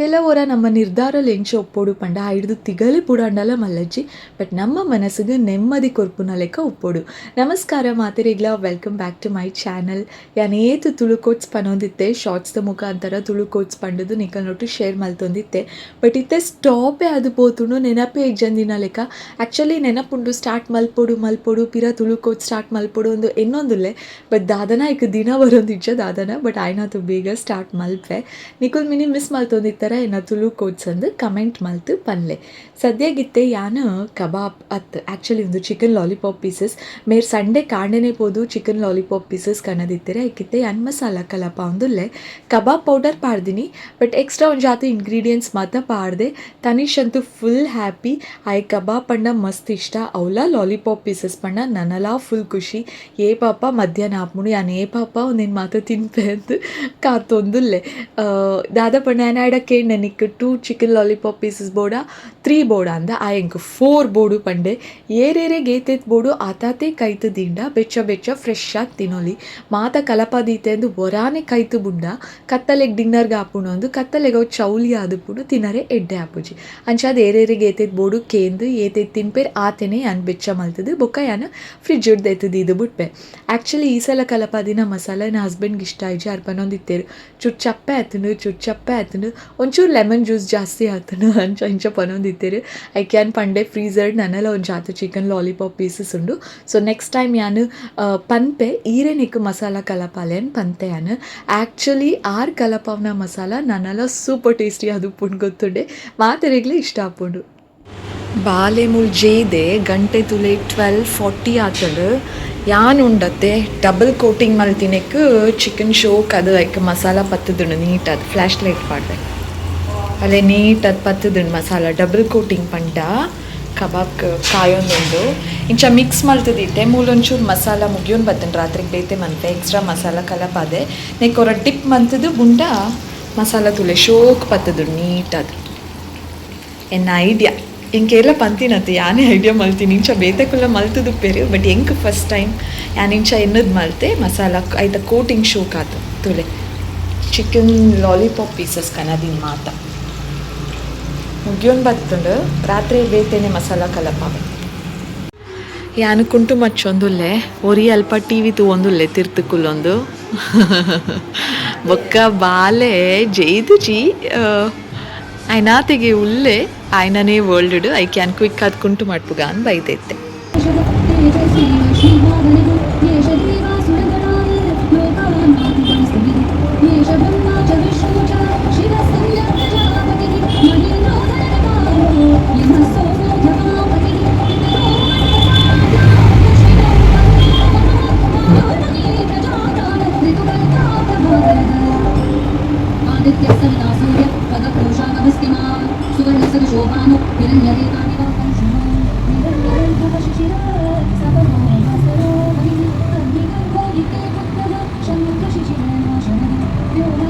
ಕೆಲವೊರ ನಮ್ಮ ನಿರ್ಧಾರಲು ಎಂಚ ಉಪ್ಪೊಡು ಪಂಡ ಐಡ್ದ್ ತಿಗಲೆ ಪುಡಾಂಡಲ ಮಲ್ಲಜ್ಜಿ, ಬಟ್ ನಮ್ಮ ಮನಸ್ಸುಗು ನೆಮ್ಮದಿ ಕೊರ್ಪುನ ಲೆಕ್ಕ ಉಪ್ಪೊಡು. ನಮಸ್ಕಾರ ಮಾತೆರೆಗ್ಲಾ, welcome back to my channel. ಯಾನ್ ಏತ್ ತುಳು ಕೋಟ್ಸ್ ಪನೊಂದಿತ್ತೆ, ಶಾರ್ಟ್ಸ್ದ ಮುಖಾಂತರ ತುಳು ಕೋಟ್ಸ್ ಪಂಡುದು ನಿಕಲ್ನೊಟ್ಟು ಶೇರ್ ಮಲ್ತೊಂದಿತ್ತೆ. ಬಟ್ ಇತ್ತೆ ಸ್ಟಾಪೇ ಆದ್ ಪೋತುಂಡು, ನೆನಪೇ ಇಜ್ಜಂದಿನ ಲೆಕ್ಕ. ಆ್ಯಕ್ಚುಲಿ ನೆನಪುಂಡು, ಸ್ಟಾರ್ಟ್ ಮಲ್ಪೊಡು ಮಲ್ಪೊಡು, ಪಿರ ತುಳು ಕೋಟ್ ಸ್ಟಾರ್ಟ್ ಮಲ್ಪೊಡು ಅಂದ್ ಎನ್ನೊಂದುಲ್ಲೆ. ಬಟ್ ದಾದನ ಐಕ್ ದಿನ ಬರೊಂದಿಜ್ಜ ದಾದನ. ಬಟ್ ಆಯ್ನಾತ್ ಬೇಗ ಸ್ಟಾರ್ಟ್ ಮಲ್ಪೆ. ನಿಕುಲು ಮಿನಿ ಮಿಸ್ ಮಲ್ತೊಂದಿತ್ತರ ಎನ್ನ ತುಳು ಕೋಟ್ಸ್ ಅಂದ್ ಕಮೆಂಟ್ ಮಲ್ತ್ ಪನ್ಲೆ. ಸದ್ಯಗಿತ್ತೆ ಯಾನ್ ಕಬಾಬ್ ಅತ್, ಆ್ಯಕ್ಚುಲಿ ಉಂದು ಚಿಕನ್ ಲಾಲಿಪಾಪ್ ಪೀಸಸ್. ಮೇರ್ ಸಂಡೆ ಕಾಂಡೆನೆ ಪೋದು ಚಿಕನ್ ಲಾಲಿಪಾಪ್ ಪೀಸಸ್ ಕನದಿತ್ತೆರ್. ಐಕಿತ್ತೆ ಯಾನ್ ಮಸಾಲ ಕಲಪಾವೊಂದುಲ್ಲೆ. ಕಬಾಬ್ ಪೌಡರ್ ಪಾಡ್ದಿನಿ, ಬಟ್ ಎಕ್ಸ್ಟ್ರಾ ಒಂಜಾತ್ ಇಂಗ್ರೀಡಿಯೆಂಟ್ಸ್ ಮಾತ ಪಾಡ್ದೆ. ತನಿಷ್ ಅಂತೂ ಫುಲ್ ಹ್ಯಾಪಿ. ಆಯೆ ಕಬಾಬ್ ಪಂಡ ಮಸ್ತ್ ಇಷ್ಟ, ಅವ್ಲ ಲಾಲಿಪಾಪ್ ಪೀಸಸ್ ಪಂಡ ನನಲಾ ಫುಲ್ ಖುಷಿ. ಏ ಪಾಪ ಮಧ್ಯಾಹ್ನ ಆಪುಂಡು, ಯಾನ್ ಏ ಪಾಪ ಉಂದೆನ್ ಮಾತ ತಿನ್ಪೆ ಅಂದ್ ಕಾತೊಂದುಲ್ಲೆ. ದಾದ ಪಂಡ ಯಾನ್ ಆಯಡ ಕೇಂಡೆ, ನಿಕ್ಕ್ 2 ಚಿಕನ್ ಲಾಲಿಪಾಪ್ ಪೀಸಸ್ ಬೋಡ 3 ಬೋಡ ಅಂದ. ಆಯೆ ಎಂಕ್ 4 ಬೋಡು ಪಂಡೆ. ಏರೇರೆಗ್ ಏತೇತ್ ಬೋಡು ಆತಾತೆ ಕೈತ್ ದಿಂಡ ಬೆಚ್ಚ ಬೆಚ್ಚ ಫ್ರೆಶ್ ಆದ್ ತಿನೊಲಿ. ಮಾತ ಕಲಪ ದೀತೆ ಅಂದ್ ಒರಾನೆ ಕೈತ್ ಬುಂಡ ಕತ್ತಲೆಗ್ ಡಿನ್ನರ್ಗ್ ಆಪುಂಡು ಅಂದ್ ಕತ್ತಲೆಗ್ ಅವು ಚೌಲಿ ಆದುಪ್ಪುಂಡು, ತಿನರೆ ಎಡ್ಡೆ ಆಪುಜಿ. ಅಂಚಾದ್ ಏರೇರೆಗ್ ಏತೇತ್ ಬೋಡು ಕೇಂದ್ ಏತೇತ್ ತಿನ್ಪೆರ್ ಆತೆನೆ ಯಾನ್ ಬೆಚ್ಚ ಮಲ್ತುದು ಬೊಕ್ಕ ಯಾನ್ ಫ್ರಿಜ್ ದೆತ್ತ್ ದೀದ್ ಬುಡ್ಪೆ. ಆ್ಯಕ್ಚುಲಿ ಈ ಸಲ ಕಲಪಾದಿನ ಮಸಾಲ ಎನ್ನ ಹಸ್ಬೆಂಡ್ಗೆ ಇಷ್ಟ ಆಯಿಜಿ. ಆರ್ ಪನೊಂದಿತ್ತೆರ್ ಚೂರು ಚಪ್ಪೆ ಆತುಂಡು, ಚೂರು ಚಪ್ಪೆ ಆತುಂಡು, ಒಂಚೂರು ಲೆಮನ್ ಜ್ಯೂಸ್ ಜಾಸ್ತಿ ಆತುಂಡು ಅಂಚ ಇಂಚ ಪನೊಂದಿತ್ತೆರ್. ಐಕ್ ಯಾನ್ ಪಂಡೆ ಫ್ರೀಸರ್ ನನಲ ಒಂಜಾತ್ ಚಿಕನ್ ಲಾಲಿಪಾಪ್ ಪೀಸಸ್ ಉಂಡು, ಸೊ ನೆಕ್ಸ್ಟ್ ಟೈಮ್ ಯಾನ್ ಪನ್ಪೆ ಈರೆನಿಕ್ ಮಸಾಲ ಕಲಪಾಲೆ ಅಂದ್ ಪಂತೆ ಯಾನ್. ಆ್ಯಕ್ಚುಲಿ ಆರ್ ಕಲಪಾವ್ನ ಮಸಾಲ ನನಲ ಸೂಪರ್ ಟೇಸ್ಟಿ ಆದುಪ್ಪುಂಡು ಗೊತ್ತುಂಡೆ, ಮಾತೆರೆಗ್ಲ ಇಷ್ಟ ಆಪುಂಡು. ಬಾಲೆ ಮೂಲು ಜೇದೆ, ಗಂಟೆ ತುಲೆ 12:40 ಆತುಂಡು. ಯಾನ್ ಉಂಡತ್ತೆ ಡಬಲ್ ಕೋಟಿಂಗ್ ಮಲ್ತಿನೆಕ್ ಚಿಕನ್ ಶೋಕ್ ಅದು ಐಕ್ ಮಸಾಲ ಪತ್ತುದುಂಡು ನೀಟ್. ಅದು ಫ್ಲ್ಯಾಶ್ ಲೈಟ್ ಪಾಡ್ದೆ, ಅಲ್ಲೇ ನೀಟ್ ಅದು ಪತ್ತುದುಂಡು ಮಸಾಲ. ಡಬಲ್ ಕೋಟಿಂಗ್ ಪಂಡ ಕಬಾಬ್ ಕಾಯೊಂದುಂಡು. ಇಂಚ ಮಿಕ್ಸ್ ಮಲ್ತದಿತ್ತೆ. ಮೂಲೊಂಚೂರು ಮಸಾಲ ಮುಗಿಯೊಂದು ಬತ್ತುಂಡು, ರಾತ್ರಿಗೆ ಬೇತೆ ಮನ್ಪೆ ಎಕ್ಸ್ಟ್ರಾ ಮಸಾಲ ಕಲಪಾದೆ. ನೆಕ್ ಒರ ಡಿಪ್ ಮಂತುದು ಬುಂಡ ಮಸಾಲ ತುಲೆ ಶೋಕ್ ಪತ್ತುದುಂಡು ನೀಟ್. ಅದು ಎನ್ನ ಐಡಿಯಾ. ಎಂಕೆಲ್ಲ ಪಂತಿನತ್ತು ಯಾನೇ ಐಡಿಯಾ ಮಲ್ತೀನಿ, ಇಂಚ ಬೇತೆ ಕುಲ್ಲ ಮಲ್ತುದುಪ್ಪೇರು. ಬಟ್ ಎಂಕ್ ಫಸ್ಟ್ ಟೈಮ್ ಯಾನ್ ಇಂಚ ಎನ್ನದ್ ಮಲ್ತೆ. ಮಸಾಲ ಐತ ಕೋಟಿಂಗ್ ಶೋಕ್ ಆತು. ತುಲೆ ಚಿಕನ್ ಲಾಲಿಪಾಪ್ ಪೀಸಸ್ ಕನದಿನ್ ಮಾತ ಮುಗಿಯೋನ್ ಬತ್ತುಂಡು, ರಾತ್ರಿ ಬೇತೆನೆ ಮಸಾಲ ಕಲಪಾವೆ. ಯಾನ್ ಕುಂಟು ಮಚ್ಚೊಂದುಲ್ಲೆ, ಒರಿ ಅಲ್ಪ ಟಿವಿ ತೂವೊಂದುಲ್ಲೆ ತಿರ್ತು ಕುಲ್ಲೊಂದು. ಬೊಕ್ಕ ಬಾಲೆ ಜೈದುಜಿ, ಆಯ್ನಾತೆಗೆ ಉಲ್ಲೆ ಆಯ್ನನೇ world. I can quick ಆದ್ ಕುಂಟು ಮಡ್ಪುಗ ಅಂದ್ ಬೈದೆತ್ತೆ.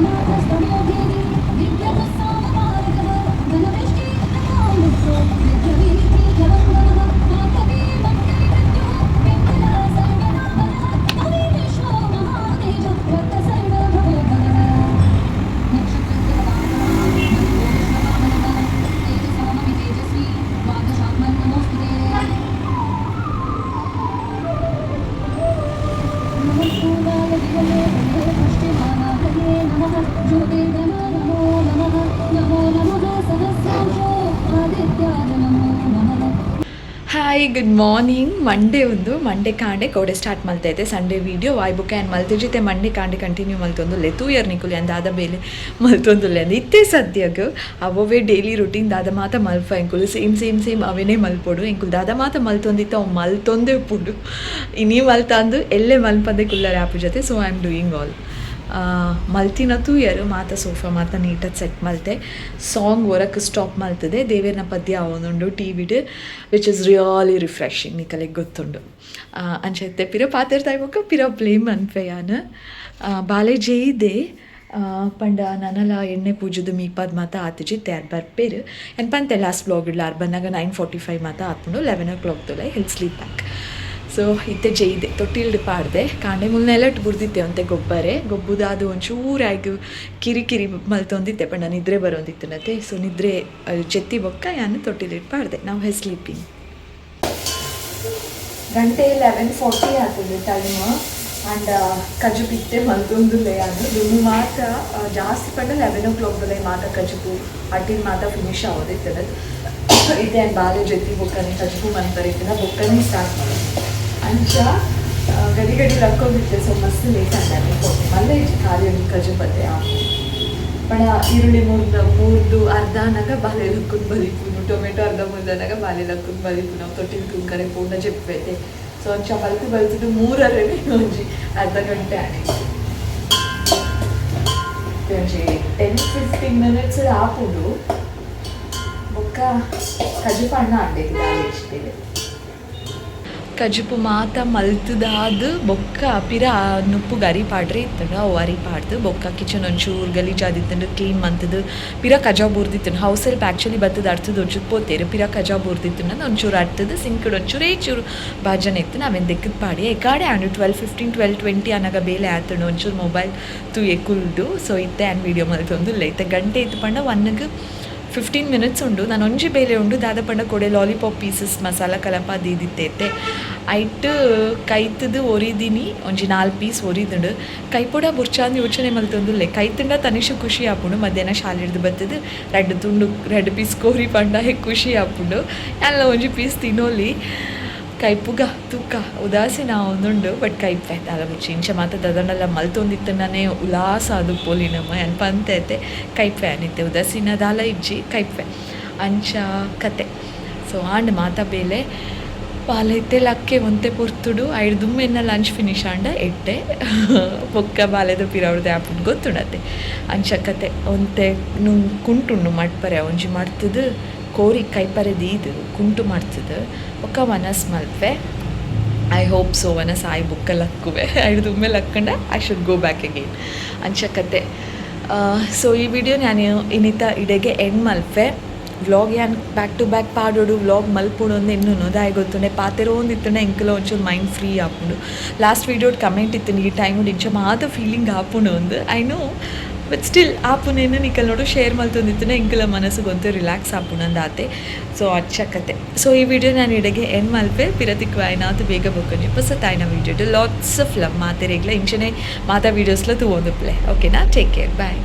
Hi, good morning. ಮಂಡೇ ಒಂದು ಮಂಡೇ ಕಾಂಡೆ ಕೋಡೆ ಸ್ಟಾರ್ಟ್ ಮಲ್ತೈತೆ ಸಂಡೇ ವೀಡಿಯೋ. ವಾಯ್ ಬುಕ್ ಆ್ಯಂಡ್ ಮಲ್ತಿಜಿತೆ ಮಂಡೇ ಕಾಂಡೆ ಕಂಟಿನ್ಯೂ ಮಲ್ತೊಂದುಲ್ಲೆ. ತೂಯರ್ ನಿಕುಲು ದಾದ ಬೇಲೆ ಮಲ್ತೊಂದುಲ್ಲೆ ಅಂದ್. ಇತ್ತೆ ಸದ್ಯಗ್ ಅವವೇ ಡೈಲಿ ರುಟೀನ್. ದಾದ ಮಾತ ಮಲ್ಪ ಎಂಕುಲು ಸೇಮ್ ಸೇಮ್ ಸೇಮ್ ಅವೇನೇ ಮಲ್ಪೊಡು. ಎಂಕುಲು ದಾದ ಮಾತ ಮಲ್ತೊಂದಿತ್ತು ಅವು ಮಲ್ತೊಂದೇ ಉಪ್ಪುಂಡು. ಇನಿ ಮಲ್ತಂದು ಎಲ್ಲೆ ಮಲ್ಪಂದೆ ಕುಲ್ಲರೆ ಆಪು ಜೊತೆ. So I am doing all. ಮಲ್ತಿನ ತೂಯರ್, ಮಾತ ಸೋಫಾ ಮಾತ ನೀಟಾಗಿ ಸೆಟ್ ಮಲ್ತೆ. ಸಾಂಗ್ ಒರಕ್ ಸ್ಟಾಪ್ ಮಲ್ತದೆ, ದೇವೇರ್ನ ಪದ್ಯ ಆವೊಂದುಂಡು T we'd, which is really refreshing, ನಿಕಲೆಗ್ ಗೊತ್ತುಂಡು. ಅಂಚ ಇತ್ತೆ ಪಿರ ಪಾತೆರ್ತಾಯಿ ಬೊಕ್ಕ ಪಿರ ಪ್ಲೇ ಮನ್ಪೆ ಯಾನ್. ಬಾಲೆ ಜೇಯ್ದೆ ಪಂಡ ನನಲ ಎಣ್ಣೆ ಪೂಜುದು ಮೀಪಾದ್ ಮಾತ ಆತಿಜಿ. ತಯಾರ್ ಬರ್ಪೇರು ಎನ್ ಪಂತೆ ಲಾಸ್ಟ್ ವ್ಲಾಗ್ ಇಡ್ಲ. ಆರ್ ಬನ್ನಗ 9:45 ಮಾತ ಆಪುಂಡು. 11 ಓ ಕ್ಲಾಕ್ ತುಲೈ ಹೆಲ್ ಸ್ಲೀಪ್ ಬ್ಯಾಕ್. ಸೊ ಇತ್ತೆ ಜೈದೆ ತೊಟ್ಟಿಲ್ಡ್ ಪಾಡ್ದೆ. ಕಾಂಡೆ ಮುಲ್ ನೆಲಟ್ ಬುರ್ದಿತ್ತೆ ಒಂತೆ ಗೊಬ್ಬರೆ. ಗೊಬ್ಬುದಾದ ಒಂಚೂರು ಆಯ್ಗ್ ಕಿರಿ ಕಿರಿ ಮಲ್ತೊಂದಿತ್ತೆ ಪಂಡ ನಿದ್ರೆ ಬರೋಂದಿತ್ತನತೆ. ಸೊ ನಿದ್ರೆ ಜೆತ್ತಿ ಬೊಕ್ಕ ಯಾನ್ ತೊಟ್ಟಿಲಿಟ್ ಪಾಡ್ದೆ. Now he's sleeping. ಗಂಟೆ 11:40 ಆಗ್ತದೆ ಟೈಮ್. ಆ್ಯಂಡ್ ಕಜುಪು ಇತ್ತೆ ಮಲ್ತೊಂದುಲ್ಲೆ ಯಾನ್. ದುಂಬು ಮಾತ ಜಾಸ್ತಿ ಪಂಡ 11 ಓ ಕ್ಲಾಕ್ ದೊಲೈ ಮಾತ ಕಜುಪು ಅಟ್ಟಿನ ಮಾತ ಫಿನಿಶ್ ಆವೋದಿತ್ತದ. ಇತ್ತೆ ಯಾನ್ ಬಾಲೆ ಜೆತ್ತಿ ಬೊಕ್ಕನೆ ಕಜುಪು ಮನ್ಪರೆ ಇತ್ತಿನ ಬೊಕ್ಕನೆ ಸ್ಟಾರ್ಟ್ ಮಾಡೋದು. ಅಂಚ ಗಡಿ ಗಡಿ ಲಕ್ಕೊಂದಿತ್ತೆ. ಸೊ ಮಸ್ತ್ ಲೇಟ್ ಆಂಡ. ಮಲ್ಲ ಇಜ್ಜಿ, ಖಾಲಿ ಒಂಜಿ ಕಜುಪತ್ತೆ. ಪಂಡ ಈರುಳ್ಳಿ ಮುರ್ದು ಮುರ್ದು ಅರ್ಧ ಅನಾಗ ಬಾಲೆ ಲಕ್ಕುನ್ ಬಲಿಪುನು, ಟೊಮೆಟೊ ಅರ್ಧ ಮುರ್ದನಾಗ ಬಾಲೆ ಲಕ್ಕುನ್ ಬಲಿಪುನು, ತೊಟ್ಟಿಲ್ ತೂಂಕರೆ ಪೂರ್ಣ ಜೆಪ್ಪೈತೆ. ಸೊ ಅಂಚ ಬಲ್ತು ಬಲ್ತುದು ಮೂರರೆನೆ ಒಂಜಿ ಅರ್ಧ ಗಂಟೆ ಆಂಡ್. ಒಂಜಿ 10-15 ಮಿನಿಟ್ಸ್ ಆಪುಂಡು. ಬೊಕ್ಕ ಕಜುಪು ಅಣ್ಣ ಆಂಡೇತಿ ದಾಲ. ಕಜುಪು ಮಾತ ಮಲ್ತದಾದ್ ಬೊಕ್ಕ ಪಿರ ನುಪ್ಪುಗ್ ಅರಿ ಪಾಡ್ರೆ ಇತ್ತಂಡ. ಅವು ಅರಿ ಪಾಡ್ದು ಬೊಕ್ಕ ಕಿಚನ್ ಒಂಚೂರು ಗಲೀಜಾದಿತ್ತಂಡು ಕ್ಲೀನ್ ಮಂತುದು ಪಿರ ಕಜ ಬೂರ್ದಿತ್ತಂಡು. ಹೌಸ್ ಹೆಲ್ಪ್ ಆ್ಯಕ್ಚುಲಿ ಬತ್ತದ ಅರ್ತದ ಒಂಚೂರು ಪೋತೇರು. ಪಿರ ಕಜ ಬೂರ್ದಿತ್ತಂಡ ಒಂಚೂರು ಅರ್ತದ ಸಿಂಕ್ಡ್ ಒಂಚೂರೇ ಚೂರು ಬಾಜನ ಇತ್ತು, ಅವೆನ್ ದೆಕ್ಕದ್ ಪಾಡಿ ಎಕಾಡೆ ಆಂಡ್. 12:15, 12:20 ಅನಗ ಬೇಲೆ ಆತುಂಡು. ಒಂಚೂರು ಮೊಬೈಲ್ ತೂಯೆ ಕುಲ್ದು. ಸೊ ಇತ್ತೆ ಆ್ಯನ್ ವೀಡಿಯೋ ಮಲ್ತೊಂದುಲ್ಲೆ. ಇತ್ತೆ ಗಂಟೆ ಇತ್ತು ಪಂಡ 1ಗೆ 15 ಮಿನಿಟ್ಸ್ ಉಂಡು. ನಾನು ಒಂಜಿ ಬೇಲೆ ಉಂಡು. ದಾದ ಪಂಡ ಕೊಡೆ ಲಾಲಿಪಾಪ್ ಪೀಸಸ್ ಮಸಾಲ ಕಲಪ ದೀದಿತ್ತೈತೆ. ಐಟ್ ಕೈತದು ಒರಿದಿನಿ. ಒಂಜಿ ನಾಲ್ ಪೀಸ್ ಒರಿದುಂಡು. ಕೈಪೊಡ ಬುರ್ಚಾಂದ್ ಯೋಚನೆ ಮಲ್ತೊಂದುಲ್ಲೆ. ಕೈತುಂಡ ತನಿಷು ಖುಷಿ ಆಪುಂಡು. ಮಧ್ಯಾಹ್ನ ಶಾಲೆ ಬತ್ತದು ರಡ್ಡ್ ತುಂಡು ರಡ್ಡ್ ಪೀಸ್ ಕೋರಿ ಪಂಡ ಖುಷಿ ಆಪುಂಡು. ಎಲ್ಲ ಒಂಜಿ ಪೀಸ್ ತಿನ್ನೋಲಿ. ಕೈಪುಗ ತೂಕ, ಉದಾಸೀನ ಒಂದುಂಡು. ಬಟ್ ಕೈಪೆ ದಾಲ ಬುರ್ಚಿ. ಇಂಚ ಮಾತ ದದಂಡಲ ಮಲ್ತೊಂದಿತ್ತಂಡನೆ ಉಲ್ಲಾಸ ಅದು ಪೋಲಿ ನಮ್ಮ ಯಾನ್ ಪಂತೆ ಐತೆ. ಕೈಪೆ ಅನಿತ್ತೆ, ಉದಾಸೀನ ದಾಲ ಇಜ್ಜಿ, ಕೈಪೆ. ಅಂಚ ಕತೆ. ಸೊ ಆಂಡ್ ಮಾತ ಬೇಲೆ. ಬಾಲೆ ಇತ್ತೆ ಲಕ್ಕೆ ಒಂತೆ ಪೊರ್ತುಡು. ಐಡ್ ದುಮ್ಮೆನ್ನ ಲಂಚ್ ಫಿನಿಶ್ ಆಂಡ ಎಡ್ಡೆ. ಬೊಕ್ಕ ಬಾಲೆದ ಪಿರವುಡ್ದು ಆಪುಂಡು ಗೊತ್ತುಂಡತೆ. ಅಂಚ ಕತೆ. ಒಂತೆ ನುಂಗ್ ಕುಂಟುಂಡು ಮಡ್ಪರೆ. ಒಂಜಿ ಮಡ್ತದು ಕೋರಿ ಕೈಪರೆ ದೀದು ಕುಂಟು ಮಡ್ತದು ಬೊಕ್ಕ ವನಸ್ ಮಲ್ಪೆ. I hope so ವನಸ್ ಆಯ್ ಬೊಕ್ಕ ಲಕ್ಕುವೆ. ಐಡ್ ದುಮ್ಮೆ ಲಕ್ಕಂಡ I should go back again. ಅಂಚ ಕತೆ. ಸೊ ಈ ವಿಡಿಯೋ ನಾನು ಇನಿತ ಇಡೆಗೆ ಎಂಡ್ ಮಲ್ಪೆ. ವ್ಲಾಗ್ ಯಾನ್ ಬ್ಯಾಕ್ ಟು ಬ್ಯಾಕ್ ಪಾಡೋಡು, ವ್ಲಾಗ್ ಮಲ್ಪೊಡು ಅಂದ್ ಎನ್ನುನು. ದಾಯೆ ಗೊತ್ತುಂಡೆ, ಪಾತೆರೋಂದಿತ್ತುಂಡ ಎಂಕಲ ಒಂಚೂರು ಮೈಂಡ್ ಫ್ರೀ ಆಪುಂಡು. ಲಾಸ್ಟ್ ವೀಡಿಯೋಡ್ ಕಮೆಂಟ್ ಇತ್ತು, ಈ ಟೈಮ್ ಇಂಚ ಮಾತ ಫೀಲಿಂಗ್ ಆಪುಂಡು ಅಂದ್. I know, but still ಆಪುನೇನು ನಿಕಲ್ ನೋಡು ಶೇರ್ ಮಲ್ತೊಂದಿತ್ತುಂಡ ಎಂಕಲ ಮನಸ್ಸುಗ್ ಒಂತೆ ರಿಲ್ಯಾಕ್ಸ್ ಆಪುಂಡು ಅಂದಾತೆ. ಸೊ ಅಚ್ಚ ಕತೆ. ಸೊ ಈ ವಿಡಿಯೋ ನಾನು ಇಡೆಗೆ ಎಂಡ್ ಮಲ್ಪೆ. ಪಿರತಿಕ್ ಆಯ್ನಾತ್ ಬೇಗ ಬೊಕ್ಕೊಂಜಿ ಪೊಸತಾಯ್ನ ವಿಡಿಯೋ. ಲಾಟ್ಸ್ ಆಫ್ ಲವ್ ಮಾತೆರೆಗ್ಲ. ಇಂಚನೆ ಮಾತಾ ವೀಡಿಯೋಸ್ಲ ತೂವೊಂದುಪ್ಪುಲೆ, ಓಕೆನಾ? Take care, bye.